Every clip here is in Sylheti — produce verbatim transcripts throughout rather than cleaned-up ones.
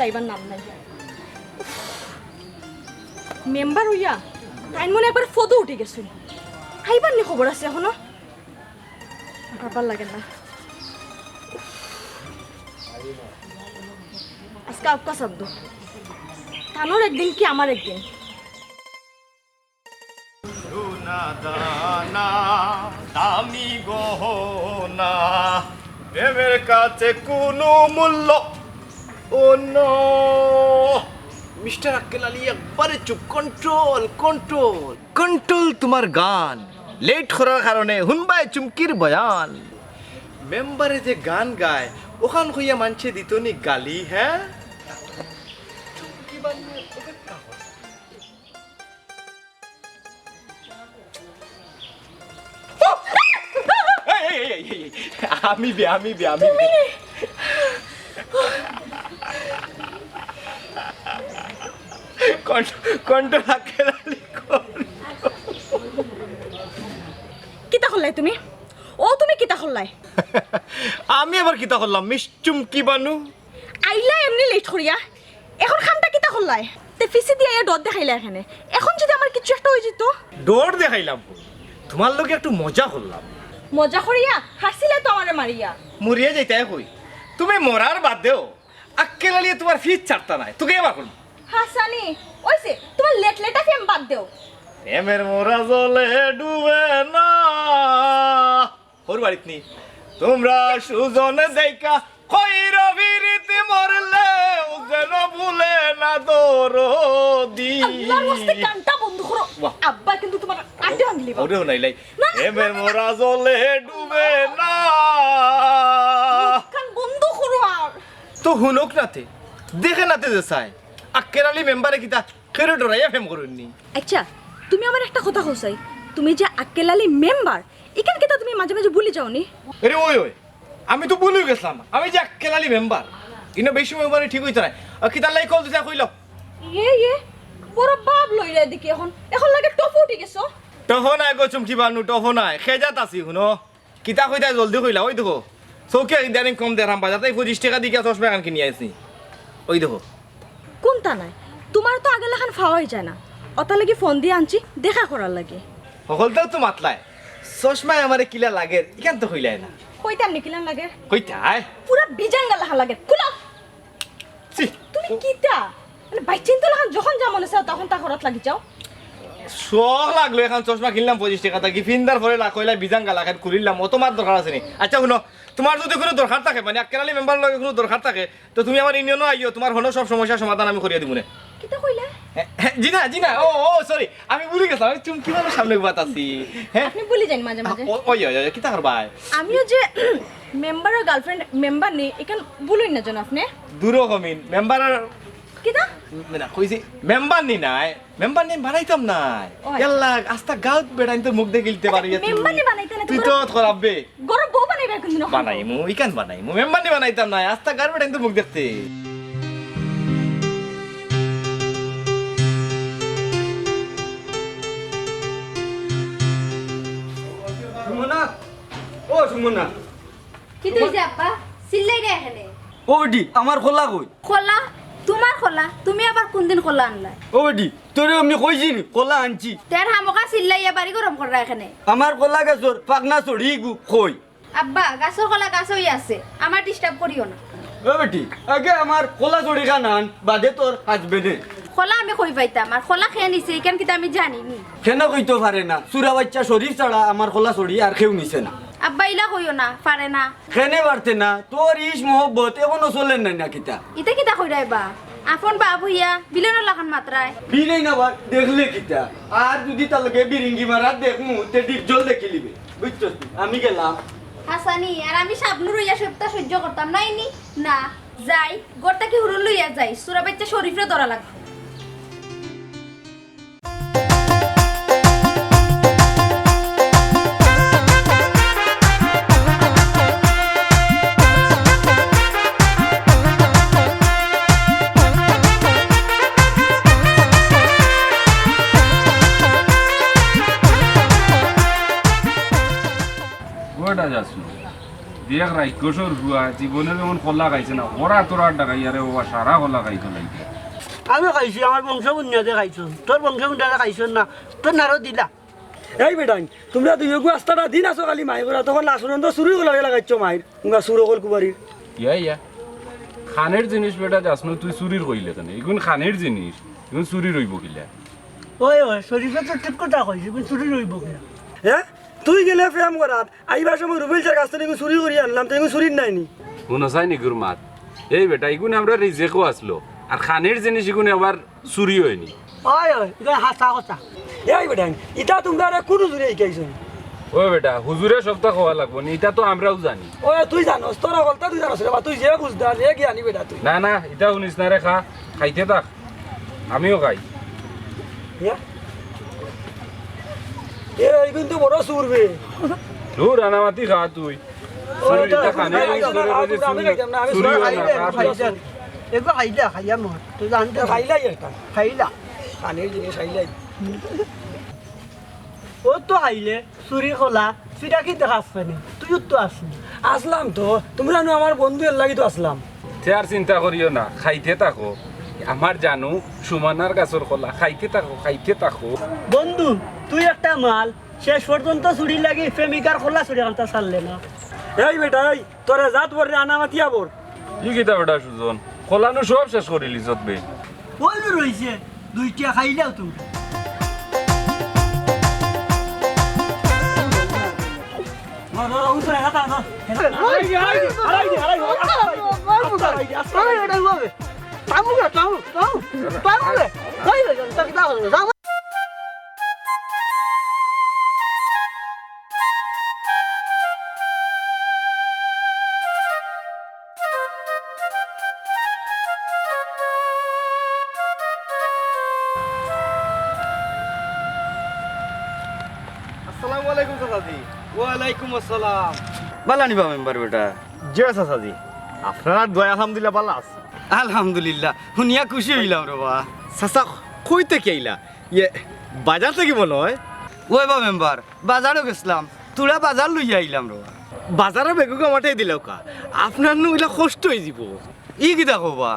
আইবার নাম নাই। মেম্বার অইয়া তাইন মনে একবার ফদো উঠি গেছইন। আইবার নি খবর আছে এখনো? আর ভালা লাগে না। আজকে আউক্কা সাধ্য। তানর একদিন কি আমার একদিন। সোনা দানা, দামি গহনা, প্রেমের কাছে কোনো মূল্য। ও নো, মিস্টার আক্কেল আলী, একবারে চুপ। কন্ট্রোল, কন্ট্রোল, কন্ট্রোল তোমার গান। লেট করার কারণে হুনবায় চুমকির বয়ান। মেম্বারে যে গান গায়, ওখান কইয়া মানষে দিত নি গালি, হ্যাঁ? চুমকি বানিয়ে ওখান কাগজ। এই, এই, এই, এই, এই, আমি বে, আমি বে, আমি বে। কণ্ঠ, কণ্ঠ রাখে না, লিখো। কিতা করলাই তুমি? ও, তুমি কিতা করলাই? আমি আবার কিতা করলাম, মিস চুমকি বানু? আইলা এমনি লেট করিয়া, এখন কামটা কিতা করলায়? তে পিছে দিয়া আইয়া ডর দেখাইলা এখানে। এখন যদি আমার কিছু একটা অই যেত? ডর দেখাইলাম কই? তোমার লগে একটু মজা করলাম। মজা করিয়া? হারছিলায় তো আমারে মারিয়া। মরিয়া যাইতায় কই? তুমি মরার বাদেও আক্কেল আলিয়ে তোমার পিছ ছাড়তা নায়। তোকে এবার করবো। হাসানি, অইছে, তোমার লেট লেটা প্রেম বাদ দেও। প্রেমের মরা জলে ডুবে না। হউর বাড়িত নি। তোমরা সুজন দেখা কইর ফিরিতি মরলেও যেন ভুলে না দরদি। আল্লাহর ওয়াস্তে গানটা বন্ধ করো। বাহ। আব্বা কিন্তু তোমার আড্ডি ভাঙিলিবা। ওরে নাই লাই। না, না, এমের না, না। মোরা জলে ডুবে না। গান বন্ধ করো আর। তো হুনউক নাতে, দেখে নাতে যে চায়। আক্কেল আলী মেম্বারে কিতা কেরে ডরাইয়া প্রেম করইন নি? আচ্ছা, তুমি আমারে একটা কথা কও চাই, তুমি যে আক্কেল আলী মেম্বার, ইখান কিতা তুমি মাঝে মাঝে ভুলি যাও নি? আরে ওই, ওই, আমি তো ভুলিউ গেছলাম, আমি যে আক্কেল আলী মেম্বার, ইনো বেশি সময় মানে ঠিক অইতো নায়। আর কিতার লাগি কল দিছে কইলাও। ইয়ে, ইয়ে, বড় ভাব লইরা এদিকে এখন, এখন লাগে টফ উঠি গেছো। টফ নায় গো চুমকি বানু, টফ নায়, খেজাত আছি, হুনো। কিতা কইতায় জলদি কইলা, ওই দেখো। চউখে ইদানিং কম দেখরাম, বাজারত পঁচিশ টেকা দি গিয়া চশমা এখান কিনি আইছি। ওই দেখো। কুনতা নায়? তোমার তো আগের লাখান পাওয়াই যায় না। অতার লাগি ফোন দিয়া আনছি, দেখা করার লাগি। হকলতাউ তো মাতলায়। চশমায় আমারে কিলা লাগের, ইখান তো কইলায় না। কইতাম নি কিলান লাগের? কইতায়। পুরা বিজাঙ্গা লাখান লাগের। খুলো। ছি। তুমি কিতা? মানে, বাইচ্চাইন্তর লাখান যখন যা মনে চায়, তখন তা করাত লাগি যাও। শখ লাগলো, এখান চশমা কিনলাম পঁচিশ টেকা থাকি, ফিন্দার পরে লাখ কইলা বিজাঙ্গা লাখান খুলিলাম, অত মাত দরকার আছে নি? আচ্ছা, হুনো, তোমার যদি কুনু দরকার থাকে, মানে, আক্কেল আলী মেম্বার লগে কুনু দরকার থাকে, তো তুমি আমার ইউনিয়নো আইও, তোমার হনো সব সমস্যার সমাধান আমি করিয়া দিমুনে। কিতা কইলা? হ্যাঁ, হ্যাঁ, জি না, জি না, ও, ও, সরি, আমি ভুলি গেছলাম, আমি চুমকি বানুর সামনে বাত আছি। হ্যাঁ? আপনি ভুলি যাইন মাঝে মাঝে। ও, ওই, ওই, ওই, কিতা করবায়? আমিও যে মেম্বারর গার্লফ্রেন্ড, মেম্বার নি, ইখান ভুলইন না যেন আপনে। দুরকমিন, মেম্বার আর কিতা? না, কইছি, মেম্বার নি নায়, মেম্বার নি বানাইতাম নায়। ও আচ্ছা। ইয়াল্লা, আস্তা গাউত বেটাইন্তর মুখ দেখিলিতে পারি। মেম্বার নি বানাইতা না, তুই তো খরাপ বে। গরম বউ বানাইবা কোনদিন? বানাইমু, ইখান বানাইমু। মেম্বার নি বানাইতাম নায়, আস্তা গাউর বেটাইন্তর মুখ দেখতে। সুমনা, ও সুমনা। কিতা অইছে আব্বা? চিল্লাইরা এখানে। ও বেটি, আমার কলা কই? কলা? তোমার কলা? তুমি আবার কোনদিন কলা আনলায়? ও বেটি, তোরে আমি কইছি নি, কলা আনছি। তে আর হামকা চিল্লাইয়া বাড়ি গরম কররা এখানে। আমার কলা গাছর পাকনা ছড়ি গু কই? আব্বা, গাছর কলা গাছই আছে, আমার disturb করিও না। ও বেটি, আগে আমার কলা ছড়ি খান আন, বাদে তোর হাজবেন্ডে। কলা আমি কই পাইতাম, আর কলা কে নিছে, ইখান কিতা আমি জানি নি। কেনে কইতো পারে না? চুরা বাইচ্চা শরীফ ছাড়া আমার কলা ছড়ি আর কেউ নিছে না। আব্বা, ইলা কইও না, পারে না। কেনে পারতে না? তোর ইশ মহব্বত এখনো চলের নাই না কিতা? ইতা কিতা কইরায় বা? আপন বাপ অইয়া বিলেইনর লাখান মাতরায়। বিলেইন আবার দেখলে কিতা? আর যদি তার লগে বিরিঙ্গি মারাত দেখমু, তে ডিপজল দেখিলিবে। বুঝছস তুই? আমি গেলাম। হাসানি, আর আমি শাবনূর অইয়া সবতা সইজ্য করতাম নায় নি? না, যাই, ঘর থাকি হুরুন লইয়া যাই, চুরা বাইচ্চা শরীফরে ধরা লাগবো। দেখ রাক্ষসর ফুয়া, জীবনে যেমন কলা খাইছে না, ওরা তোরা ডাকাইয়া রে বাবা, সারা কলা খাই ফেলাইছে। আমি খাইছি, আমার বংশ বুনিয়াদে খাইছইন, তোর বংশ বুনিয়াদে খাইছইন না, তোর নারো দিলা। এই বেটাইন, তুমরা দুইওগু আস্তাটা দিন আছো খালি মাই করা, তখন লাশ পর্যন্ত চুরি কলা লাগাইছো মাইর, উঙ্গা চুর অকল কুবারির। ইয়া, ইয়া। খানির জিনিস বেটা যাস না, তুই চুরির কইলে কেনে? ইগুন খানির জিনিস, ইগুন চুরির অইবো কিলা? ওই, ওই, শরীফে তো ঠিক কথা কইছে, ইগুন চুরির অইবো কিলা? হ্যাঁ? তুই গেলে প্রেম করাত, আইবার সময় রুবেল চাচার কাছ থাকি ইগুন চুরি করি আনলাম, তো ইগুন চুরির নায় নি? হুনো চাই নি গুরমাত? এই বেটা, ইগুন আমরার রিজেকো আছলো, আর খানির জিনিস ইগুন আবার চুরি অয় নি। ওই, ওই, ইগুন হাছা কথা। এই বেটাইন, ইতা তুমরারে কুন হুজুরে শিখাইছইন? ও বেটা, হুজুরে সবতা কওয়া লাগবো নি, ইতা তো আমরাও জানি। ওই, তুই জানোস, তোরা বলতা তুই জানোস রে বা, তুই যে বুঝদার, যে জ্ঞানী বেটা তুই। না, না, ইতা হুনিস না রে, খা, খাইতে থাক, আমিও খাই। ইয়া? এ, ইগুন তো বড় চুর বে। দূর, আনামাতি খা তুই। চুরি, ইতা খানি, আমি খাইতাম না, আমি খাইতাম না, আমি চুরি অয় না, খাইতাম না। এগু খাইলা, খাইয়া মর। তুই জানতে খাইলাই একটা। খাইলা। খানির জিনিস খাইলাই। ও তো খাইলে, চুরি কলা, চুরা কিতা খাস না নি? তুইও তো আছলি। আছলাম তো, তুমরা নু আমার বন্ধু এর লাগি তো আছলাম। তে আর চিন্তা করিও না, খাইতে থাকো। আমার জানু, সুমানার গাছর কলা, খাইতে থাকো, খাইতে থাকো। বন্ধু, তুই একটা মাল, শেষ পর্যন্ত চুরির লাগি প্রেমিকার কলা চুরি আনতা ছাড়লে না। এই বেটা, এই, তোরে জাত বর রে আনা মাতিয়া বর। ই কিতা বেটা সুজন, কলানু সব শেষ করিলিছত বে। ওই রইছে, দুইটা খাইলাও তুমি। আসসালামু আলাইকুম চাচাজি। ওয়ালাইকুম আসসালাম। বালা নি বা মেম্বার বেটা? জি চাচাজি, আপনার দোয়ায় আলহামদুলিল্লাহ বালা আছি। আলহামদুলিল্লাহ, হুনিয়া খুশি অইলাম রে বা। চাচা, কই থাকি আইলা? ইয়ে, বাজার থাকি মনে অয়। ওই বা মেম্বার, বাজারো গেছলাম, থুড়া বাজার লইয়া আইলাম রে বা। বাজারো বেগগু আমারে দিলাউক্কা, আপনার নু অইলা কষ্ট অইযিবো। ই কিতা কও বা?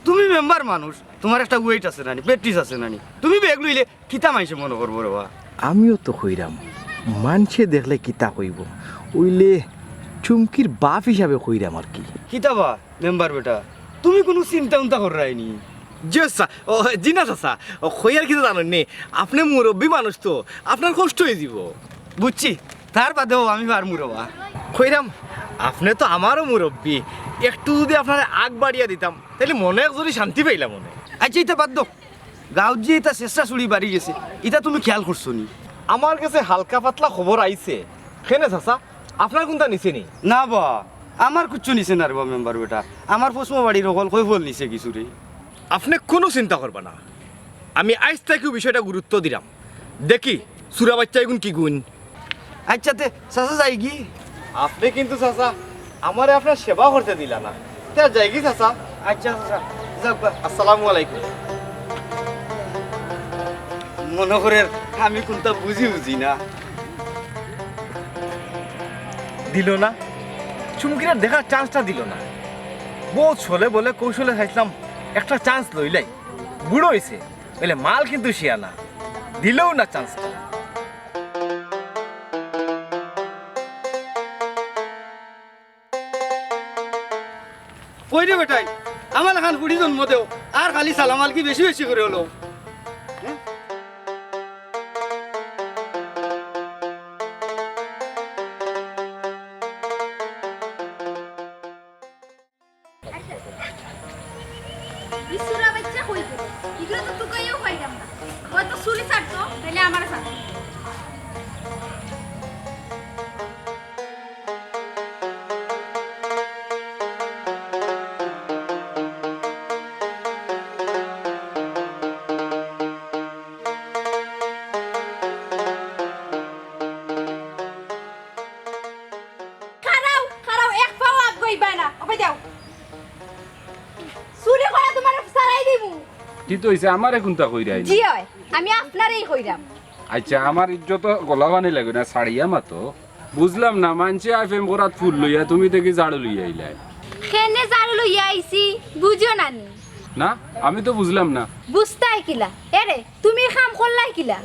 তুমি মেম্বার মানুষ, তুমার একটা weight আছে না নি, practice আছে না নি? তুমি বেগ লইলে কিতা মাইনষে মনো করবো রে বা? আমিও তো কইরাম, মাইনষে দেখলে কিতা কইবো, অইলে চুমকির বাপ হিসাবে কইরাম আর কি। কিতা বা মেম্বার বেটা, তুমি কুনু চিন্তা-উন্তা কররায় নি? জি চাচা, ও, জি না চাচা, ও, কইয়ার কিতা জানইন নি, আপনে মুরব্বি মানুষ তো, আপনার কষ্ট অইযিবো। বুঝছি, তার বাদেও আমি পারমু রে বা। কইরাম, আপনে তো আমারও মুরব্বি, একটু যুদি আপনারে আগ বাড়িয়া দিতাম, তাইলে মনে এক জুড়ি শান্তি পাইলাম মনে। আইচ্ছা, ইতা বাদ দেও। গাঁওত যে ইতা ছেছরা চুরি বাড়ি গেছে, ইতা তুমি খেয়াল করছো নি? আমার গেছে হালকা-পাতলা খবর আইছে। কেনে চাচা, আপনার কুনতা নিছে নি? না বা, আমার কুচ্ছু নিছে না রে বা মেম্বার বেটা। আমার পশ্চিম বাড়ির হকল কই ফল নিছে কিছু রে। আপনে কুনু চিন্তা করবা না, আমি আইজ থাকিউ বিষয়টা গুরুত্ব দিরাম। দেখি, চুরা বাইচ্চা ইগুন কিগুন। আইচ্ছা তে, চাচা যাইগি? আপনে কিন্তু চাচা, আমারে আপনার সেবা করতে দিলা না। তে যাইগি চাচা? আইচ্ছা চাচা, যাউক্কা। আসসালামু আলাইকুম। মনো করের আমি কুনতা বুঝি বুঝি না। দিলো না, চুমকিরে দেখার chance টা দিলো না। বউত ছলে বলে কৌশলে চাইছলাম, একটা chance লইলাই। বুড়া অইছে, অইলে মাল কিন্তু শিয়ানা, দিলোউ না chance টা। কই রে বেটাইন, আমার লাখান ফুড়ি জন্ম দেও, আর খালি সালামালকি বেশি বেশি করি অইলো। ই চুরা বাইচ্চা কই গেল? ইগুরে তো তুকাইয়াও পাইলাম না। অয় তো চুরি ছাড়তো, তাইলে আমারে ছাড়তো। খাড়াও, খাড়াও, এক পাও আগুয়াইবায় না। ওবায় দেও। চুরি করা তুমারে ছাড়াই দিমু। কিতা অইছে? আমারে কুনতা কইরায় নি? জি অয়, আমি আপনারেউ কইরাম। আইচ্ছা, আমার ইজ্জত গলা পানি লাগে না, ছাড়িয়া মাতো। বুঝলাম না, মানষে আয় প্রেম করাত ফুল লইয়া, তুমি দেখি ঝাড়ু লইয়া আইলায়। কেনে ঝাড়ু লইয়া আইছি, বুঝো না নি? না, আমি তো বুঝলাম না। বুঝতায় কিলা? এরে, তুমি ই কাম করলায় কিলা?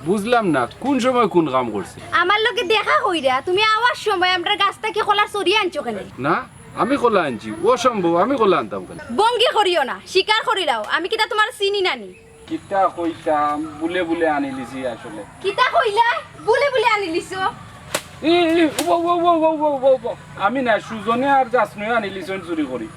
বুঝলাম না, কুন সময় কুন কাম করছি? আমার লগে দেখা কইরা তুমি আওয়ার সময় আমরার গাছ থাকি কলার চড়ি আনছো কেনে? না, আমি কলা আনছি, অসম্ভব, আমি কলা আনতাম কেনে? ভঙ্গি করিও না, স্বীকার করিলাও, আমি কিতা তুমারে চিনি না নি? কিতা কইতাম, ভুলে ভুলে আনিলিছি আসলে। কিতা কইলায়? ভুলে ভুলে আনিলিছো? ই, ই, উবা, উবা, উবা। আমি না, সুজনে আর জাসনুয়ে আনিলিছইন চুরি করি।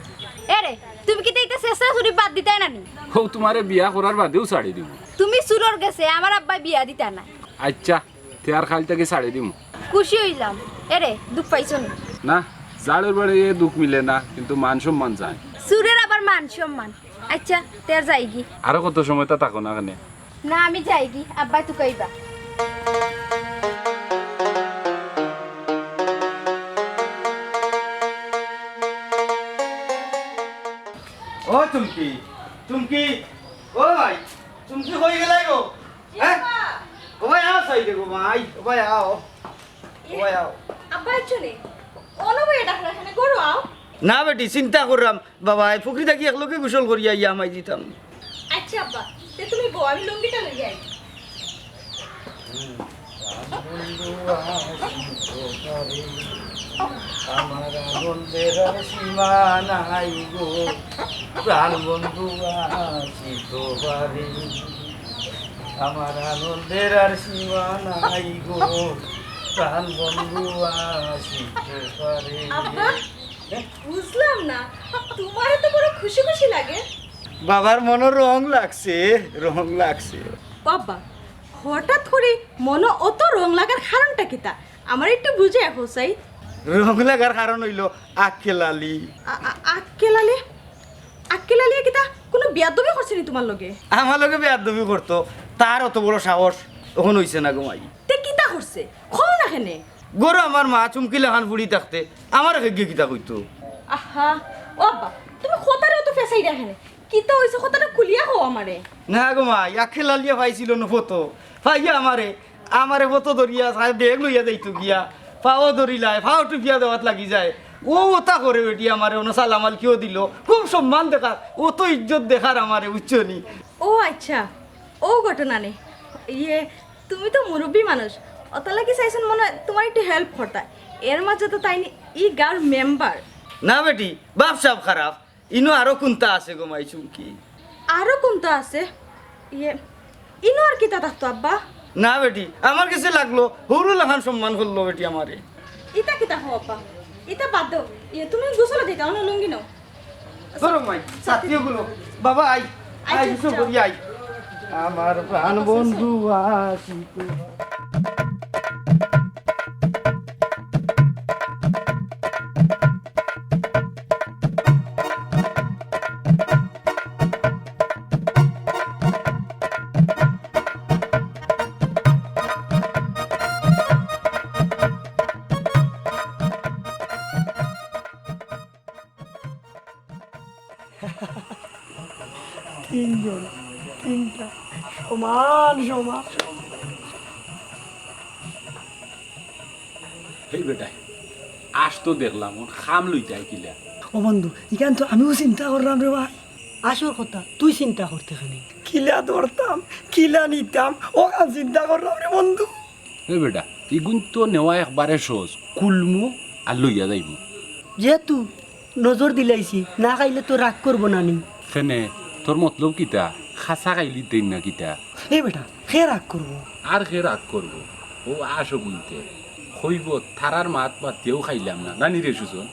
এরে, তুমি কিতা ইতা ছেছড়া চুরি বাদ দিতায় না নি? হউ, তুমারে বিয়া করার বাদেউ ছাড়ি দিমু। তুমি চুরর গেছে আমার আব্বায় বিয়া দিতা না। আইচ্ছা, তে আর কাইল থাকি ছাড়ি দিমু। খুশি অইলাম। এরে, দুখ পাইছো নি? না, ঝাড়ুর বাড়ি দুখ মিলে না, কিন্তু মান সম্মান যায়। চুরর আবার মান সম্মান। আইচ্ছা, তে আর যাইগি। আরো কত সময় তা থাকো না কেনে? না, আমি যাইগি, আব্বায় তুকাইবা। ও চুমকি, চুমকি, ও ভাই, চুমকি কই গেলায় গো? হ্যাঁ? ও ভাই, আও সাইডে গো ভাই, ও ভাই, আও। ও ভাই, আও। আব্বা, আইছো নি? অনো বইয়া ডাকলা কেনে, ঘরো আও। না বেটি, চিন্তা কররাম, বাবা, এই পুকুরি থাকি একলগে গোসল করিয়া আইয়া হামাই দিতাম। আইচ্ছা আব্বা, তে তুমি বও, আমি লুঙ্গিটা লইয়া আই। আমার আনন্দের আর সীমা নাই গো, প্রাণ বন্ধু আসিত পারে। আমার আনন্দের আর সীমা নাই গো, প্রাণ বন্ধু আসিত পারে। আব্বা, বুঝলাম না, তুমারে তো বড় খুশি খুশি লাগে। বাবার মনো রং লাগছে, রং লাগছে। বাবা, হঠাৎ করি মনো অত রং লাগার কারণটা কিতা? আমারে একটু বুঝাইয়া কও চাই। রং লাগার কারণ অইলো আক্কেল আলী। আ-, আ-, আক্কেল আলী? আক্কেল আলীয়ে কিতা কুনু বেয়াদবি করছে নি তুমার লগে? আমার লগে বেয়াদবি করতো, তার অত বড় সাহস অখন অইছে না গো মাই। তে কিতা করছে? কও না কেনে? ঘরো আমার মা চুমকি লাখান ফুড়ি থাকতে আমারে কেগিয়ে কিতা কইতো? আহা, ও আব্বা, তুমি কথারে অত ফেছাইরায় কেনে? কিতা অইছে, কথাটা খুলিয়া কও আমারে। না গো মাই, আক্কেল আলীয়ে পাইছিল নু ফটো, পাইয়া আমারে, আমারে ফটো ধরিয়া সায় ব্যাগ লইয়া যাইতো গিয়া, পাও ধরিলায়, পাও টিপিয়া দেওয়াত লাগি যায়। ও ওতা করে বেটি আমারে, অনো সালাম আলকিও দিলো, খুব সম্মান দেখার, অত ইজ্জত দেখার আমারে, বুঝছো নি? ও আইচ্ছা, অউ ঘটনা নি। ইয়ে, তুমি তো মুরব্বি মানুষ, অতার লাগি চাইছইন মনো অয় তুমার একটু help করতা। এর মাঝে তো তাইন ই গাঁওর মেম্বার। না বেটি, বাপ সাব খারাপ, ইনো আরো কুন্তা আছে গো মাই চুমকি। আরো কুন্তা আছে? ইয়ে, ইনো আর কিতা থাকতো আব্বা? না বেটি, আমার গেছে লাগলো, হুরু লাখান সম্মান করলো বেটি আমারে। ইতা কিতা কও আব্বা? ইতা বাদ দেও। ইয়ে, তুমি গোসলো যাইতায়, অনো লুঙ্গি নেও। ধরো মাই, ছাতি অগুলো। বাবা, আই, আই, আই, গোসল করি আই। আমার প্রাণ বন্ধু আসিত। তিনজন, তিনটা, সমান সমান। এই বেটায়, আশ তো দেখলাম, অখন কাম লইতায় কিলা? ও বন্ধু, ইখান তো আমিও চিন্তা কররাম রে ভাই। আশর কথা তুই চিন্তা করতে কেনে? কিলা ধরতাম, কিলা নিতাম, অখান চিন্তা কররাম রে বন্ধু। এ বেটা, ইগুন তো নেওয়া একবারে সহজ, খুলমু আর লইয়া যাইমু। যেহেতু নজর দিলাইছি, না খাইলে তো রাগ করবো না নি। কেনে, তোর মতলব কিতা? খাসা খাইলি দেইন না কিতা? এ বেটা, কে রাগ করবো? আর কে রাগ করবো? ও আশো গুনতে কইবো, "থারার মাত মাতিয়াও খাইলাম না।" নানি রে সুজন?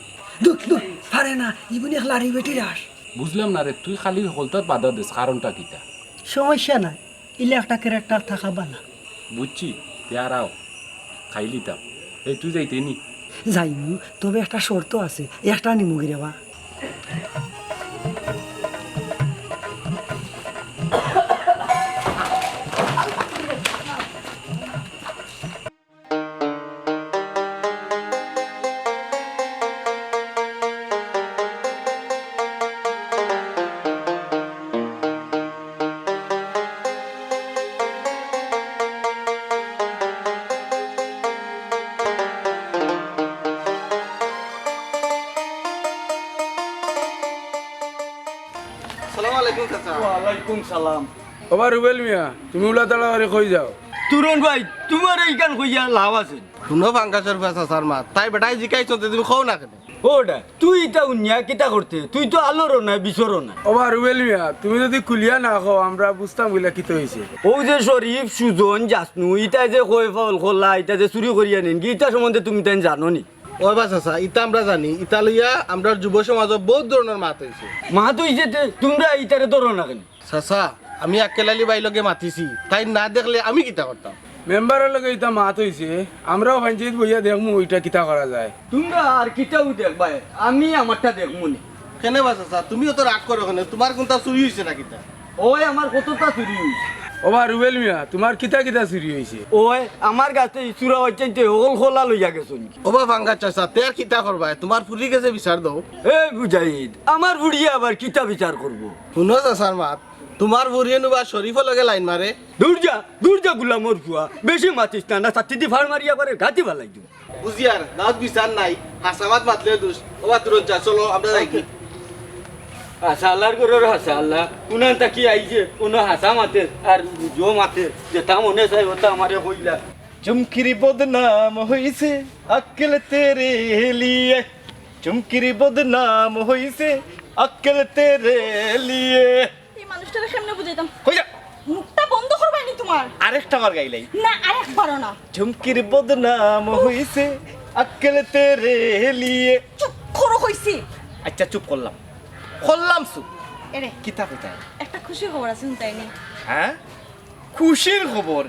দূর, দূর, পারে না, ইগুন এক লারি বেটির আশ। বুঝলাম না রে, তুই খালি হকলতাত বাধা দেস, কারণটা কিতা? সমস্যা নাই, ইলা একটা character থাকা বালা। বুঝছি, তে আর আও, খাইলিতাম। এই তুই যাইতে নি? যাইমু, তবে একটা শর্ত আছে, একটা নিমুগি রে বা। ওয়ালাইকুম সালাম। ওবা রুবেল মিয়া, তুমি উলা তাড়াতাড়ি কই যাও? তুরন ভাই, তুমার ইখান কইয়া লাভ আছে নি? হুনো ফাঙ্গাসর ফুয়া চাচার মাত, তাই বেটায় জিকাইছইন তে তুমি কও না কেনে? ওটা, তুই ইতা হুনিয়া কিতা করতে? তুই তো আলোরও নায়, বিছরও নায়। ওবা রুবেল মিয়া, তুমি যুদি খুলিয়া না কও, আমরা বুঝতাম কিলা কিতা অইছে। অউ যে শরীফ, সুজন, জাসনু, ইতায় যে কয় ফাউল করলা, ইতা যে চুরি করিয়া নেইন গি, ইতা সম্বন্ধে তুমি তাইন জানো নি? ওবা চাচা, ইতা আমরা জানি, ইতা লইয়া আমরার যুব সমাজো বউত ধরনর মাত অইছে। মাত অইছে তে, তুমরা ইতারে ধরো না কেনে? চাচা, আমি আক্কেল আলী ভাইর লগে মাতিছি, তাইন না দেখলে আমি কিতা করতাম? মেম্বারর লগে ইতা মাত অইছে, আমরাও পঞ্চায়েত বইয়া দেখমু ইটা কিতা করা যায়। তুমরা আর কিতাউ দেখবায়, আমি আমারটা দেখমু নি। কেনে বা চাচা, তুমিও তো রাগ করো কেনে? তুমার কুনতা চুরি অইছে না কিতা? ওই আমার কততা চুরি অইছে। ওবা রুবেল মিয়া, তুমার কিতা কিতা চুরি অইছে? ওই আমার গেছে ই চুরা বাইচ্চাইন্তে হকল কলা লইয়া গেছইন। ওবা ফাঙ্গাস চাচা, তে আর কিতা করবায়? তুমার ফুড়ির গেছে বিচার দেও। এই মুজাহিদ, আমার ফুড়িয়ে আবার কিতা বিচার করবো? হুনো চাচার মাত, তুমার ফুড়িয়ে নু বা শরীফর লগে লাইন মারে। দুর যা, দুর যা গুলামর ফুয়া, বেশি মাতিস না, না ছাত্তিদি ফাড় মারিয়া পারে গাতি ফালাই দিমু। বুঝিয়ার, গাউত বিচার নাই, হাছা মাত মাতলে দুষ। ওবা তুরন চা, চলো, আমরা যাই কি? হাছা আল্লার ঘরর হাছা আল্লা, কুনান থাকি আইছে, কুনু হাছা মাতের, আর জো মাতের, যেতা মনে চায়, ওতা আমারে কইলা। চুমকির বদনাম হইছে আক্কেল তেরে লিয়ে, চুমকির বদনাম হইছে আক্কেল তেরে লিয়ে। এই মানুষটারে কেমনে বুঝাইতাম? কই যা? মুখটা বন্ধ করবায় নি তুমার? আরেকটা বার গাইলাই। না, আরেকবারও না। চুমকির বদনাম হইছে আক্কেল তেরে লিয়ে। চুপ করো কইছি। আচ্ছা, চুপ করলাম, করলাম চুপ। এরে, কিতা কইতায়? একটা খুশির খবর আছে, হুনতায় নি? হ্যাঁ, খুশির খবর?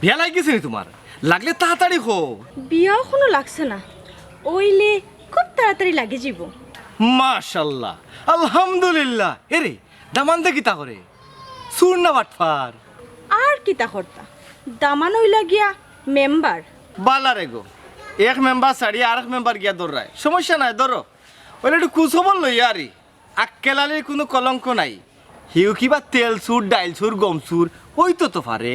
বিয়া লাগি গেছে নি তুমার? লাগলে তাড়াতাড়ি কও। বিয়া অখনো লাগছে না, অইলে খুব তাড়াতাড়ি লাগি যিবো। মাশাআল্লাহ, আলহামদুলিল্লাহ। এরে, দামান্দে কিতা করে? চুর না বাটপার? আর কিতা করতা, দামান অইলা গিয়া মেম্বার। বালা রে গো, এক মেম্বার ছাড়ি আরেক মেম্বার গিয়া ধররায়, সমস্যা নাই, ধরো। অইলে একটু খুঁজ খবর লইয়া আরি। আক্কেল আলীর কুনু কলঙ্ক নাই। হিউ কিবা তেল চুর, ডাইল চুর, গম চুর, অইতো তো পারে।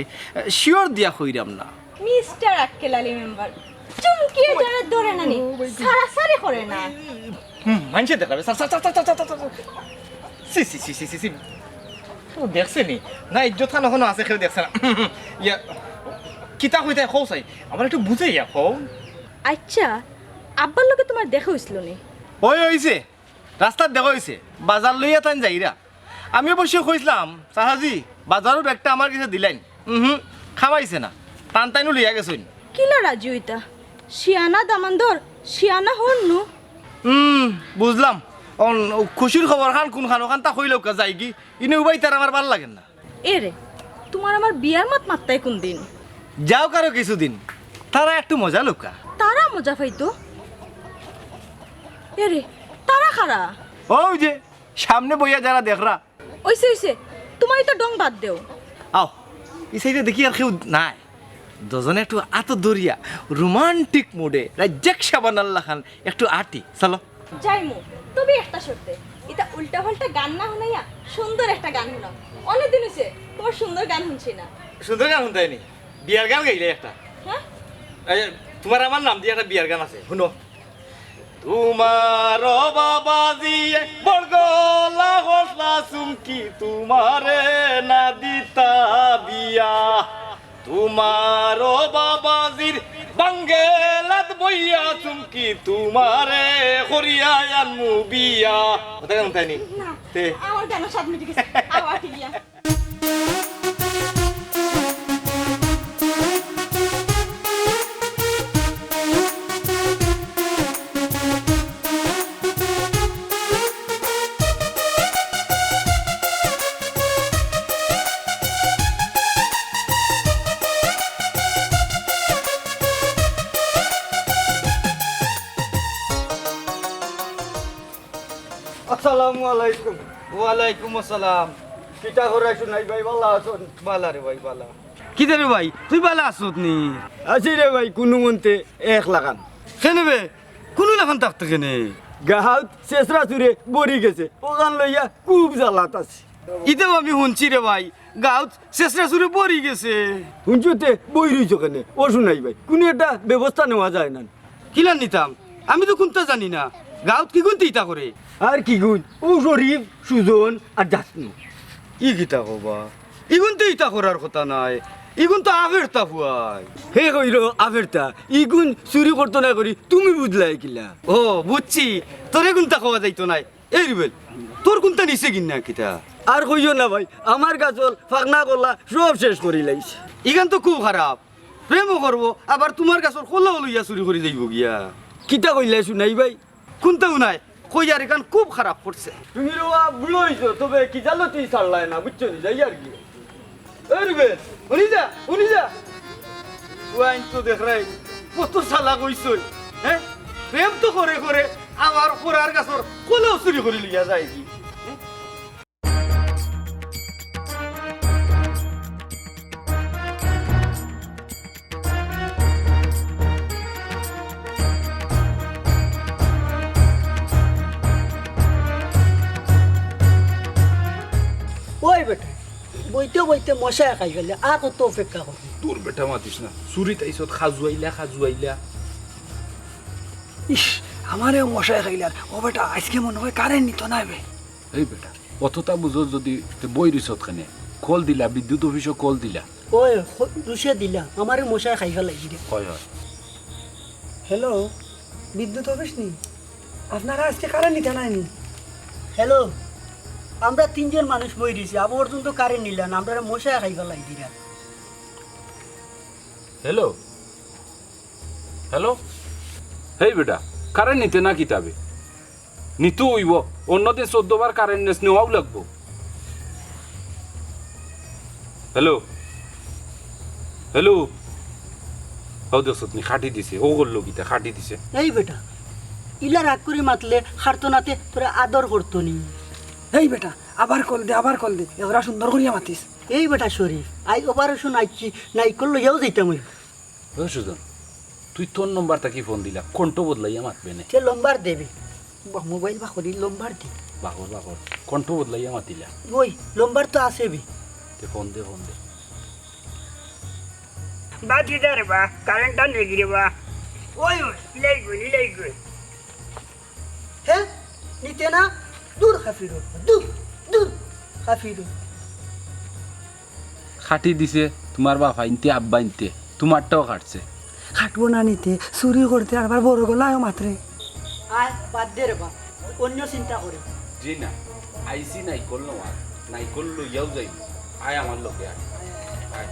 শিওর দিয়া কইরাম না। মিস্টার আক্কেল আলী মেম্বার, চুমকিয়ে যারা ধরে না নি, সারাসারি করে না। হুম, মানষে দেখাবে। সা, সা, সা। সি, সি, সি, সি, সি, সি। ও দেখছে নি? না, ইজ্জত খান অখনো আছে, কেউ দেখছে না। ইয়া, কিতা কইতায় কও চাই? আমারে একটু বুঝাইয়া কও। আচ্ছা, আব্বার লগে তুমার দেখা অইছিল নি? ওই অইছে। রাস্তাত দেখা অইছে, বাজার লইয়া তাইন যাইরা। আমি অবশ্য কইছলাম, "চাচাজি, বাজারর ব্যাগটা আমার গেছে দিলাইন।" উহুম, খামাইছে না, তান তাইনউ লইয়া গেছইন। কিলা রাজি অইতা? শিয়ানা দামান্দর, শিয়ানা হন নু। হুম, বুঝলাম। অন, খুশির খবর খান কুন খান, অখানতা কইলাউক্কা যাইগি। ইনে উবাইতার আমার ভালা লাগের না। এরে, তুমার আমার বিয়ার মাত মাততায় কুনদিন? যাউক আরো কিছুদিন, তারা একটু মজা লউক্কা। তারা মজা পাইতো? এরে, তারা কারা? অউ যে, সামনে বইয়া যারা দেখরা। অইছে, অইছে, তুমার ইতা ঢং বাদ দেও। আও, ই সাইডে দেখি আর কেউ নাই। দুজনে একটু আতো ধরিয়া রোমান্টিক মুডে রাজ্জাক শাবানার লাখান একটু আটি, চলো। যাইমু, তবে একটা শর্তে, ইতা উল্টা-পাল্টা গান না হুনাইয়া সুন্দর একটা গান হুনাও। অনেক দিন অইছে তুমার সুন্দর গান হুনছি না। সুন্দর গান হুনতায় নি? বিয়ার গান গাইলে একটা। হ্যাঁ? এই, তুমার আমার নাম দিয়া একটা বিয়ার গান আছে, হুনো। তোমার বাবাজি বড় গলা হসলা চুমকি, তোমারে না দিতা বিয়া। তোমার বাবাজির বাঙ্গেলাত বইয়া চুমকি, তোমারে করিয়া আনমু বিয়া। কথা কেমন তাই নি? না, তে? আমার গানর স্বাদ মিটি গেছে। আবার আটি গিয়া। আসসালামু আলাইকুম। ওয়ালাইকুম আসসালাম। কিতা করায় হুনাই ভাই, ভালা আছইন? ভালা রে ভাই, ভালা। কিতা রে ভাই, তুই ভালা আছস নি? আছি রে ভাই, কুনুমন্তে একলাখান। কেনে বে? কুনু লাখান থাকতে কেনে? গাউত ছেছরা চুরে ভরি গেছে, অখান লইয়া খুব জ্বালাত আছি। ইতাও আমি হুনছি রে ভাই, গাউত ছেছরা চুরে ভরি গেছে। হুনছো তে বই রইছো কেনে? ও হুনাই ভাই, কুনু একটা ব্যবস্থা নেওয়া যায় না? কিলা নিতাম? আমি তো কুন্তা জানি না। গাউত কিগুইন্তে ইতা করে? আর কিগুইন? অউ শরীফ, সুজন আর জাসনু। ই কিতা কও বা? ইগুন তো ইতা করার কথা নায়, ইগুন তো আফেরতা ফুয়াইন। হে কইলো আফেরতা, ইগুন চুরি করতো না করি, তুমি বুঝলায় কিলা? ও, বুঝছি, তোরে কুনতা কওয়া যাইতো নায়। এই রুবেল, তোর কুনতা নিছে কিনা কিতা? আর কইও না ভাই, আমার গাছর ফাকনা কলা সব শেষ করিলাইছে। ইখান তো খুব খারাপ। প্রেমও করবো, আবার তুমার গাছর কলাও লইয়া চুরি করি যাইবো গিয়া। কিতা কইলায় হুনাই ভাই? কুনতাউ নায়, কইয়ার ইখান খুব খারাপ করছে। তুমি রে বা বুড়া অইছো, তবে কি জানো তুই ছাড়লায় না, বুঝছো নি? যাই আর কি। এই রুবেল, হুনি যা, হুনি যা। ফুয়াইন তো দেখরায়, কত চালাক অইছইন, হে? প্রেম তো করে করে আবার পরার গাছর কলাও চুরি করি লইয়া যায় কি? হে? ওই বেটা, বইতে বইতে মশায় খাই ফেলে, আর কত অপেক্ষা করবি? দূর বেটা, মাতিস না, চুরিত আইছত, খাজুয়াইলা, খাজুয়াইলা। ইস, আমারেও মশায় খাইলার। ও বেটা, আইজকে মনে অয় কারেন্ট নিতো নায় বে। এই বেটা, অততা বুঝস যুদি, তে বই রইছত কেনে? কল দিলা, বিদ্যুৎ অফিসো কল দিলা। ওই, খ-, দুষে দিলা, আমারে মশায় খাই ফেলাইছে রে। হয়, হয়। হ্যালো, বিদ্যুৎ অফিস নি? আপনারা আইজকে কারেন্ট নিতা নায় নি? হ্যালো, আমরা তিনজন মানুষ বই রইছি, আবো পর্যন্ত কারেন্ট নিলা না, আমরারে মশায় খাই ফেলাই দিরা। হ্যালো, হ্যালো, হেই বেটা, কারেন্ট নিতে না কিতা বে? নিতো অইবো, অন্যদিন চৌদ্দ বার কারেন্ট নেস, নেওয়াউ লাগবো। হ্যালো, হ্যালো, অউ দেখছত নি, কাটি দিছে, অউ করলো কিতা, কাটি দিছে। এই বেটা, ইলা রাগ করি মাতলে কাটতো না তে, তোরে আদর করতো নি। এই বেটা, আবার কল দে, আবার কল দে, এগুলা সুন্দর করিয়া মাতিস। এই বেটা শরীফ, আই অপারেশন আইছি, নাইকল লইয়াউ যাইতাম অই। ও সুজন, তুই তোর নম্বর থাকি ফোন দিলা, কণ্ঠ বদলাইয়া মাতবে নে। তে নম্বর দেবে। বা, মোবাইল বা করি নম্বর দি। বাগর, বাগর, কণ্ঠ বদলাইয়া মাতিলা। ওই, নম্বর তো আছে বে। তে ফোন দে, ফোন দে। বাকি দে রে বা, কারেন্টটা নেগি রে বা। ওই, ওই, ইলাই গই, ইলাই গই। হে? নিতে না? দূর কাফির, দূর, দূর কাফির। কাটি দিছে তুমার বাফাইন্তে, আব্বাইন্তে, তুমারটাও কাটছে। কাটবো না নিতে, চুরি করতে আর আবার বড় গলায়ও মাতরে। আয়, বাদ দে রে বা, অন্য চিন্তা করি। জি না, আইছি নাইকল নেওয়াত, নাইকল লইয়াউ যাইমু। আয় আমার লগে আয়। আয়।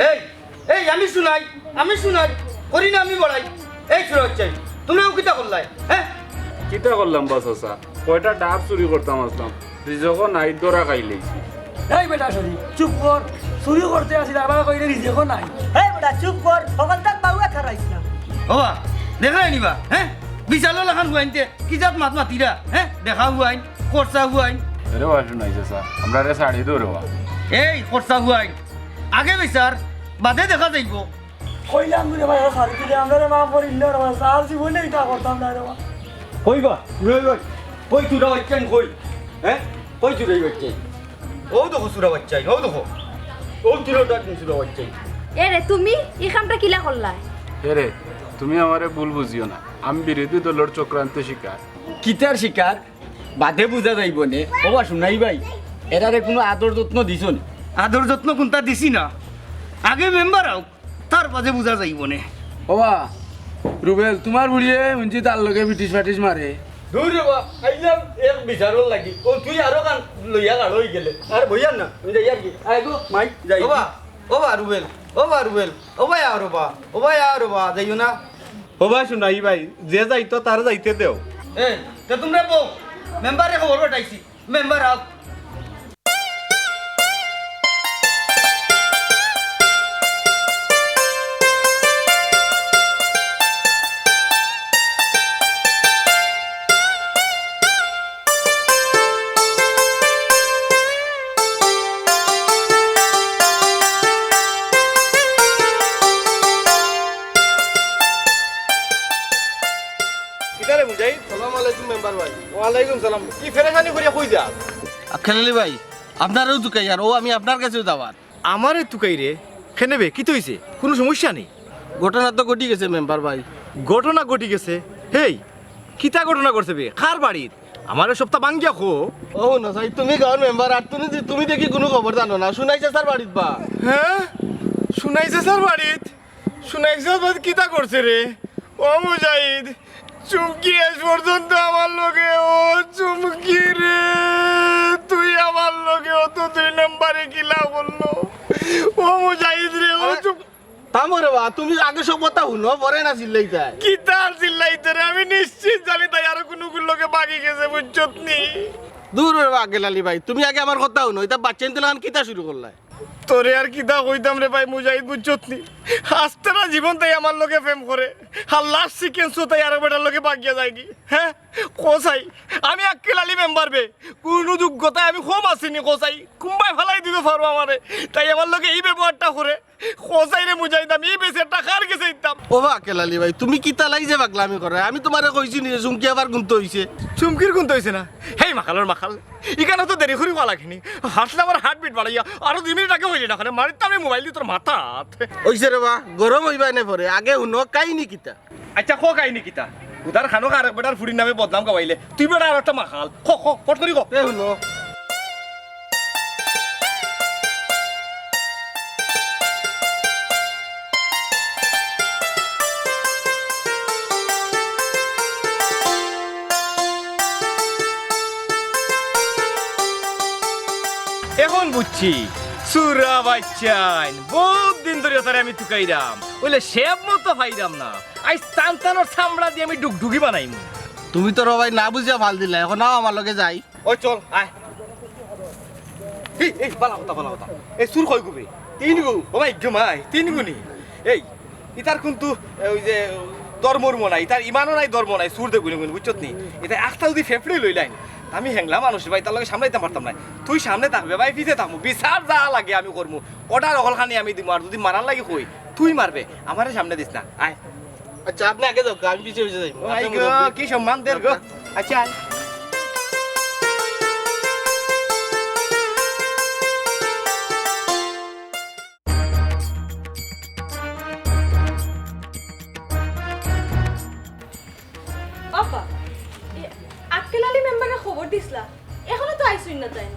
এই, এই, আমি হুনাই, আমি হুনাই, করি না আমি বড়াই। এই সুরা বাচ্চাই, তুমিও কিতা করলায়, হে? কিতা করলাম বা চাচা? কয়টা ডাব চুরি করতাম আছলাম, রিজকও নাই, ধরা খাইলাইছি। এই বেটা শরীফ, চুপ কর। চুরি করতে আছলে আবার কইলে রিজকও নাই। এই বেটা, চুপ কর, হকলতার বাউয়া খারাইস না। ওবা, দেখরায় নি বা, হে? বিশালর লাখান ফুয়াইন্তে কি জাত মাত মাতিরা, হে? দেখা ফুয়াইন, খরচা ফুয়াইন। আরে বা হুনাই চাচা, আমরারে ছাড়ি দেও রে বা। এই খরচা ফুয়াইন, আগে বিচার, বাদে দেখা যাইবো। কইলাম রে বা, ছাড়ি দিলে আমরারে মাফ করিল রে বা, আর জীবনে ইতা করতাম না রে বা। কই বা, কই, কই, কই চুরা বাচ্চাইন কই? হে? কই চুরা বাচ্চাইন? অউ দেখো চুরা বাচ্চাইন, অউ দেখো। অউ তিনটা সুরা বাচ্চাইন। এ রে, তুমি ই কামটা কিলা করলায়? এ রে, তুমি আমারে ভুল বুঝিও না, আমি বিরোধী দলর চক্রান্তে শিকার। কিতার শিকার? বাদে বুঝা যাইবো নে। ওবা হুনাই ভাই, এরারে কুনু আদর যত্ন দিছো নি? আদর যত্ন কুনতা দিছি না? আগে মেম্বার আউক, তার বাদে বুঝা যাইবো নে। ওবা, রুবেল, তুমার বুড়িয়ে হুনছি তার লগে ফিটিস ফাটিস মারে। দূর রে বা, আইলাম এক বিচারর লাগি। অউ তুই আরো কান লইয়া গাড় অইগেলে। আর বইয়ার না, আমি যাই আর কি। আয় গো, মাই, যাই। ওবা, ওবা রুবেল, ওবা রুবেল, ওবা আও রে বা, ওবা আও রে বা, যাইও না। ওবা হুনাই ভাই, যে যাইতো তার যাইতে দেও। এ, তে তুমরা বও, মেম্বারে খবর পাঠাইছি, মেম্বার আউক। কিতা রে মুজাহিদ? সালাম আলাইকুম মেম্বার ভাই। ওয়ালাইকুম সালাম। কি ফেরেশানি করিয়া কই যাস? আক্কেল আলী ভাই, আপনারেউ তুকাইয়ার, অউ আমি আপনার গেছেউ যাওয়ার। আমারে তুকাইরে? কেনে বে, কিতা অইছে? কুনু সমস্যা নি? ঘটনা তো ঘটি গেছে মেম্বার ভাই। ঘটনা ঘটি গেছে? হেই, কিতা ঘটনা ঘটছে বে? কার বাড়িত? আমারে সবটা ভাঙ্গিয়া কও। ও হুনো চাই, তুমি গাঁওর মেম্বার আর তুমি, তুমি দেখি কুনু খবর জানো না। সুনাই চাচার বাড়িত বা? হ্যাঁ? সুনাই চাচার বাড়িত? সুনাই চাচার বাড়িত কিতা করছে রে? ও মুজাহিদ, চুমকি আইজ পর্যন্ত আমার লগে, ও চুমকি রে, তুই আমার লগে অত দুই নম্বরে কিলা করলো? ও মুজাহিদ রে, ও আরে, চুম- থামো রে বা, তুমি আগে সব কথা হুনো, পরে না চিল্লাইতায়। কিতা আর চিল্লাইতে রে? আমি নিশ্চিত জানি তাই আরো কুনু কুন লগে ভাগি গেছে, বুঝছত নি? দূর রে বা, আক্কেল আলী ভাই, তুমি আগে আমার কথা হুনো, ইতা বাচ্চাইন্তর লাখান কিতা শুরু করলায়? তোরে আর কিতা কইতাম রে ভাই মুজাহিদ, বুঝছত নি? আস্তারা জীবন তাই আমার লগে প্রেম করে, আর last sequence-ও তাই আরো বেটার লগে ভাগিয়া যায়গি। হ্যাঁ, কও চাই, আমি আক্কেল আলী মেম্বার বে, কুনু যোগ্যতায় আমি কম আছি নি, কও চাই, কুনবায় ফালাই দিতো পারো আমারে, তাই আমার লগে ই ব্যবহারটা করে। কও চাই রে মুজাহিদ, আমি ই বেচারাটা কার গেছে দিতাম? ও বা আক্কেল আলী ভাই, তুমি কিতা লাগি যে পাগলামি করো? আমি তুমারে কইছি নি যে চুমকি আবার গুনতে অইছে? চুমকির গুনতে অইছে না? হেই মাখালর মাখাল, ইখানো তো দেরি করি কওয়া লাগে নি। হাসলে আমার heartbeat বাড়াইয়া আরো দুই মিনিট আগে অইলে না, মারিতাম রে মোবাইল দি তোর মাথাত। অইছে রে বা, গরম অইবায় নে পরে, আগে হুনো কাহিনী কিতা? আচ্ছা, ক কাহিনী কিতা? উদার খানো আরেক বেটার ফুড়ির নামে বদনাম গাওয়াইলে, তুই বেটা আর একটা মাখাল। ক, ক, ফট করি ক। এ হুনো। এখন বুঝছি, চুরা বাইচ্চাইন, বউত দিন ধরি তারে আমি তুকাইরাম, অইলে শেপ মতো পাইরাম না। আইজ তান তানর চামড়া দি আমি ডুগডুগি বানাইমু। তুমি তো রে ভাই না বুঝিয়া ফাল দিলা, এখন আও আমার লগে যাই। ওই চল, আয়। এই, এই, বালা কথা, বালা কথা। এই চুর কয়গু বে? তিনগু। ও ভাই, গো মাই, তিনগু নি? এই, ইতার কিন্তু, এ, ওই যে, ধর্মর মনে নাই, ইতার ইমানও নাই, ধর্ম নাই, চুর দে গুনে গুনে, বুঝছত নি? ইতা একটা যদি ফেফড়ে লইলাইন, আমি হেংলা মানুষ ভাই, তার লগে সামলাইতাম পারতাম না। তুই সামনে থাকবে ভাই, পিছে থাকমু, বিচার যা লাগে আমি করমু, order অকলখানি আমি দিমু, আর যদি মারার লাগি কই, তুই মারবে, আমারে সামনে দিস না, আয়। আচ্ছা, আপনে আগে যাউক্কা, আমি পিছে পিছে যাইমু। ও ভাই গো, কি সম্মান দের গো। আচ্ছা, আয়। বাবা, এ, আক্কেল আলী মেম্বারে খবর দিছলা, এখনো তো আইছইন না তাইন।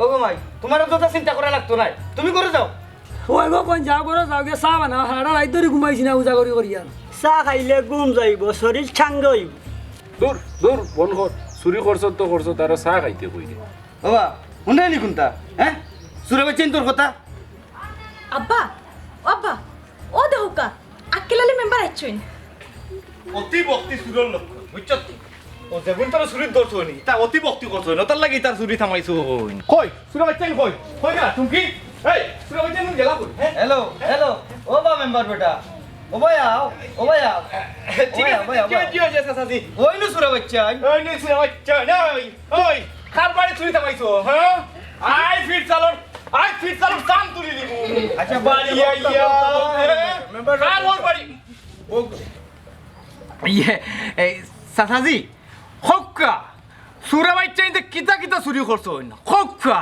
ও গো মাই, তুমার অততা চিন্তা করা লাগতো নায়, তুমি ঘরো যাও। ওই গো, কইন যাও, ঘরো যাও গিয়া চা বানাও, হারা রাইত ধরি ঘুমাইছি না, উজাগরি করিয়া। চা খাইলে ঘুম যাইবো, শরীর ঠান্ডা অইবো। দূর, দূর, বন্ধ কর। চুরি করছত তো করছত, তারে চা খাইতে কইরে। বাবা, হুনরায় নি কুনতা? হ্যাঁ? চুরে বাইচ্চাইন্তর কথা। আব্বা, ও আব্বা, ও দেখউক্কা, আক্কেল আলী মেম্বার আইছইন। অতি ভক্তি চুরর লক্ষণ, বুঝছত নি? ও যেগুন তার চুরির দোষ অয়নি, তা অতি ভক্তি করছইন, অতার লাগি তার চুরি থামাইছইন। কই, চুরে বাইচ্চাইন কই? কই গেলা, চুমকি? এই, চুরে বাইচ্চাইন গেলা কই? হ্যাঁ? হ্যালো, হ্যালো, ও বা মেম্বার বেটা, ও ভাই আও, ও ভাই আও। জি, জি, জি, চাচাজি। ওই নু চুরে বাইচ্চাইন। ওই নু চুরে বাইচ্চাইন, ওই, ওই, কার বাড়ি চুরি থামাইছো, হ্যাঁ? আই ফির চালর, আই ফির চালর চান তুলি দিব। আচ্ছা, বাড়ি আইয়া, হ্যাঁ? মেম্বার কার ওর বাড়ি? ও, ইয়ে, এই, চাচাজি, কউক্কা, চুরে বাইচ্চাইন্তে কিতা কিতা চুরি করছইন, কউক্কা,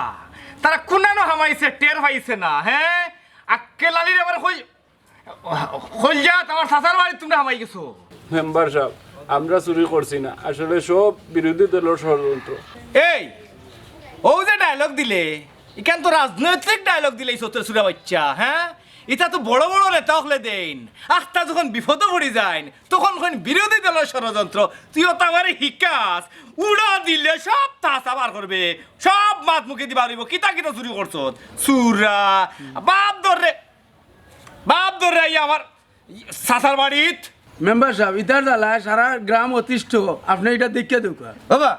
তারা কুনানো হামাইছে, টের পাইছে না, হ্যাঁ? আক্কেল আলীর আবার কই, কইল যাত, আমার চাচার বাড়িত তুমরা হামাই গেছো। মেম্বার সাব, আমরা চুরি করছি না, আসলে সব বিরোধী দলর ষড়যন্ত্র। এই, অউ যে dialogue দিলে, ইখান তো রাজনৈতিক dialogue দিলাইছো তে চুরা বাইচ্চা, হ্যাঁ? ইতা তো বড় বড় নেতা অকলে দেইন। আখতা যখন বিপদো পড়ি যাইন, তখন কইন বিরোধী দলর ষড়যন্ত্র। তুই অতা আমারে হিকাস, উড়া দিলে সব তাসা বার করবে, সব মাত মুখেদি বার অইবো। কিতা কিতা চুরি করছত? চুরা, বাপ ধররে, বাপ ধররে আইয়া আমার চাচার বাড়িত। মেম্বার সাব, ইতার জ্বালায় সারা গ্রাম অতিষ্ঠ, আপনে ইটা দেখিয়া দেউক্কা। বাবা,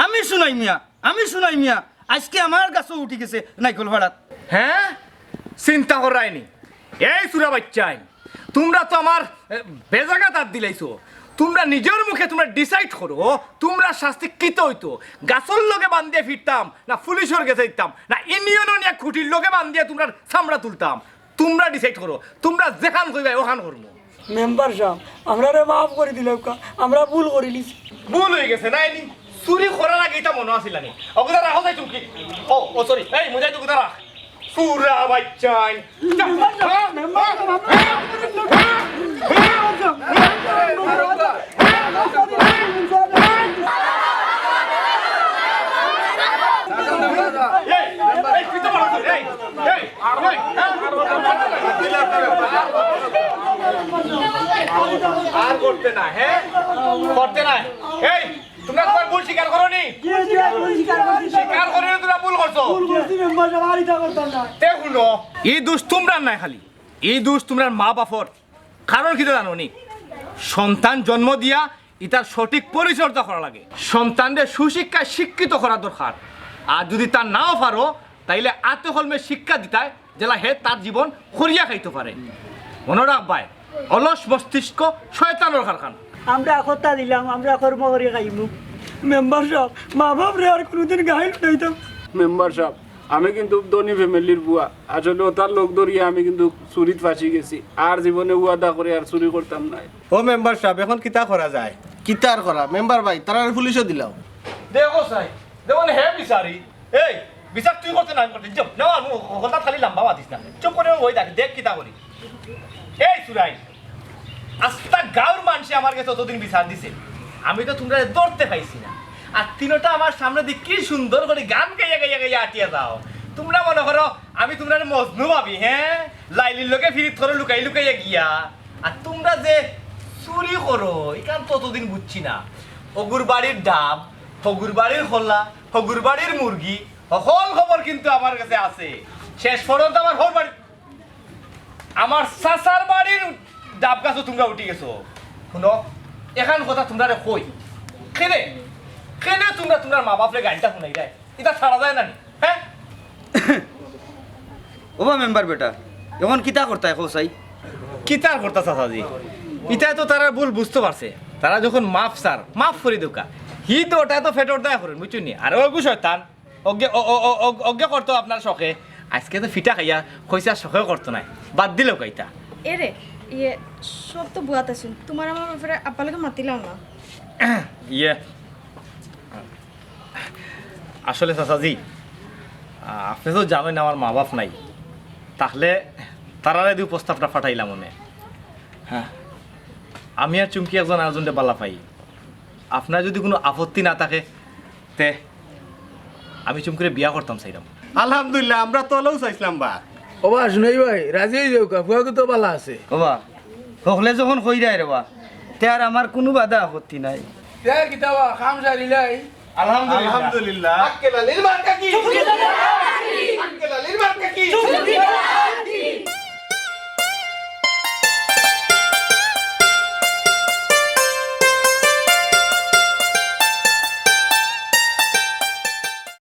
আমি সুনাই মিয়া, আমি সুনাই মিয়া, আইজকে আমার গাছো উঠি গেছে নাইকল ফাড়াত। হ্যাঁ? চিন্তা কররায়নি। এই চুরা বাইচ্চাইন, তুমরা তো আমার, এ, বেজাগাত আত দিলাইছো। তুমরা নিজর মুখে তুমরা decide করো, তুমরার শাস্তি কিতা অইতো? গাছর লগে বান্ধিয়া ফিরতাম, না পুলিশর গেছে দিতাম, না ইউনিয়নো নিয়া খুঁটির লগে বান্ধিয়া তুমরার চামড়া তুলতাম? তুমরা decide করো, তুমরা যেখান কইবায় অখান করমু। মেম্বার সাব, আমরারে মাফ করি দিলাউক্কা, আমরা ভুল করিলিছি। ভুল অইগেছে না ইনি? চুরি করার আগে ইতা মনো আছিল নি? অগুতা রাখো যাই তুমি। ও, ও, sorry, এই মুজাহিদ অগুতা রাখ। চুরা বাইচ্চাইন। মেম্বার সাব, মেম্বার সাব, আমরা ভুল করিলিছি। Member sub, member sub, member sub, member sub, এই, এই, হ্যাঁ? আর করতে না, হ্যাঁ? করতে না। এই, তোমরা তোমার ভুল স্বীকার করো নি? জি, জি, ভুল স্বীকার করছি। স্বীকার করে তোমরা ভুল করছো। ভুল করছি, মেম্বার সাব, আর ইতা করতাম না। তে হুনো, এই দোষ তোমরার নায় খালি, এই দোষ তোমরার মা বাপর। কারণ কিতা জানো নি? সন্তান জন্ম দিয়া ইতার সঠিক পরিচর্যা করা লাগে। সন্তানরে সুশিক্ষায় শিক্ষিত করা দরকার। আর যদি তা নাও পারো, তাইলে আতে কলমে শিক্ষা দিতায়, যেলা হে তার জীবন করিয়া খাইতো পারে। মনো রাখবায়, অলস মস্তিষ্ক শয়তানর কারখানা। আমরা কথা দিলাম, আমরা কর্ম করি খাইমু। মেম্বার সাব, মা বাপরে আর কোনোদিন গাইল উঠাইতাম। মেম্বার সাব, আমি কিন্তু ধনী ফ্যামিলির বুয়া, আসলে ওটার লোক ধরিয়া আমি কিন্তু চুরিত ফাঁসি গেছি। আর জীবনে ওয়াদা করে আর চুরি করতাম নায়। ও মেম্বার সাব, এখন কিতা করা যায়? কিতার করা? মেম্বার ভাই, তারারে পুলিশো দিলাও। দেখো সাই, দেখো না, হে বিচারি। এই, বিচার তুই করতে না, আমি করতে। যাও, না, আমি কথা খালি লম্বা মাতিস না। চুপ করে ওই দেখ, দেখ কিতা করি। এই সুরাই, আস্তা গাঁওর মানষে আমার গেছে অতদিন বিচার দিছে, আমি তো তোমরারে ধরতে পাইছি না। আর তিনোটা আমার সামনেদি কি সুন্দর করি গান গাইয়া গাইয়া গাইয়া আটিয়া যাও। তোমরা মনো করো আমি তোমরারে মজনু ভাবি, হ্যাঁ? লাইলির লগে ফিরিত করো লুকাই লুকাইয়া গিয়া। আর তোমরা যে চুরি করো, ইখান তো অতদিন বুঝছি না। অগুর বাড়ির ডাব, হগুর বাড়ির কলা, হগুর বাড়ির মুরগি, হকল খবর কিন্তু আমার গেছে আছে। শেষ পর্যন্ত আমার হউর বাড়ি, আমার চাচার বাড়ির ডাব গাছো তোমরা উঠি গেছো। হুনো, এখান কথা তোমরারে কই, কেনে, কেনে তোমরা তোমরার মা বাপরে গাইলটা হুনাইরায়? ইতা ছাড়া যায় না নি? হ্যাঁ? ওবা মেম্বার বেটা, এখন কিতা করতায় কও চাই? কিতার করতা চাচাজি? ইতায় তো তারা ভুল বুঝতো পারছে। তারা যখন মাফ চার, মাফ করি দেউক্কা। হি তো ওটা তো ফেটর দায় করেন, বুঝছো নি? আর ওগু শয়তান, অজ্ঞে, অ-, অ-, অ-, অ-, অজ্ঞে করতো আপনার শখে। আজকে তো ফিটা খাইয়া কইছে আর শখেও করতো নায়। বাদ দিলেও কাইতা। এরে, ইয়ে, সব তো বুয়াত আছইন। তোমার আমার ব্যাপারে আব্বার লগে মাতিলাও না। ইয়ে, আসলে চাচাজি, আ, আপনে তো জানইন আমার মা বাপ নাই, তাহলে তারারে দি প্রস্তাবটা পাঠাইলাম অনে। হ্যাঁ। আমি আর চুমকি একজন আরকজনরে বালা পাই, আপনার যদি কুনু আপত্তি না থাকে, তে আমি চুমকিরে বিয়া করতাম চাইরাম। আলহামদুলিল্লাহ, আমরা তো অলাউ চাইছলাম বা। ওবা, হুনাই ভাই, রাজি অই যাউক্কা, ফুয়াগু তো বালা আছে। ওবা, হকলে যখন কইরায় রে বা, তে আর আমার কুনু বাধা আপত্তি নাই। তে কিতা বা, কাম সারিলাই? আলহামদুলিল্লাহ। আলহামদুলিল্লাহ। আক্কেল আলীর মার্কা কি? আক্কেল আলীর মার্কা কি?